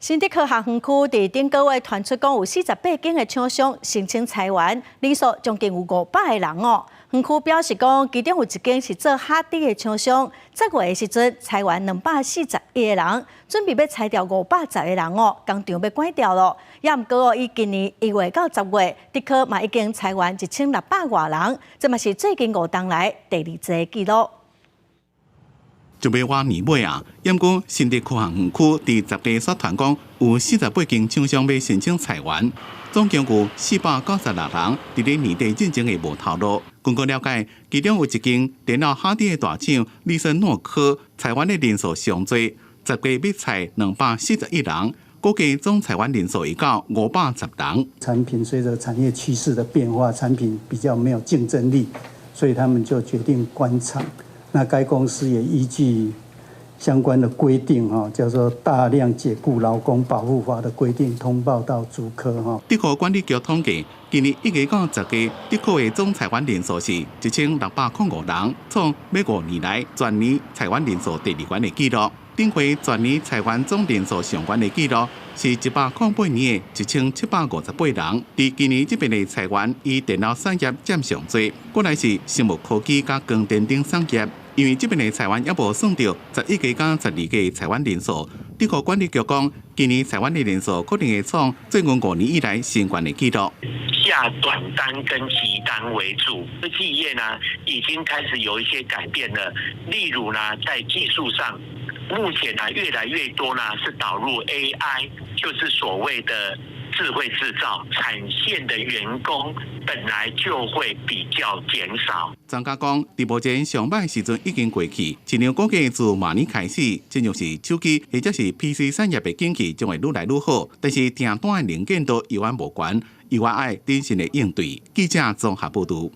新竹科學園區佇頂個月傳出講有48間的廠商申請裁員，人數將近有500個人哦。園區表示講，其中有一間是做哈迪的廠商，10月的時陣裁員241個人，準備欲裁掉510個人哦，工廠欲關掉囉。也毋過哦，以今年1月到10月，竹科嘛已經裁員1600外人，這嘛是最近5冬來第二濟的紀錄。就欲倚年尾啊，毋過新竹科學園區佇10月煞傳講有48間廠商欲申請裁員，總共有496人佇咧年底進前會無頭路。根據了解，其中有一間電腦哈迪的大廠利森諾科裁員的人數上濟，10月欲裁241人，估計總裁員人數會到510人。產品隨着產業趨勢的變化，產品比較沒有競爭力，所以他們就決定關廠。那該公司也依據相關的規定，哈，叫做《大量解僱勞工保護法》的規定，通報到竹科，哈。竹科管理局統計，今年1月到10月，竹科的總裁員人數是1605人，創欲5年來全年裁員人數第二懸的紀錄。頂回全年裁員總人數上懸的紀錄是108年的1758人。佇今年這遍的裁員，以電腦產業佔上濟，過來是生物科技佮光電等產業。因為這遍的裁員猶無算著11月佮12月裁員人數，竹科管理局講，今年裁員的人數可能會創最近5年以來新懸的紀錄。下短單跟急單為主，科技業呢已經開始有一些改變了，例如呢，在技術上，目前呢越來越多呢是導入 AI，就是所謂的智慧製造產線的員工本來就會比較減少。專家講，佇目前上䆀時陣已經過去，市場估計自明年開始，進入是手機或者是 PC 產業的景氣將會愈來愈好，但是訂單的能見度猶原無懸，猶原愛謹慎的應對。記者綜合報導。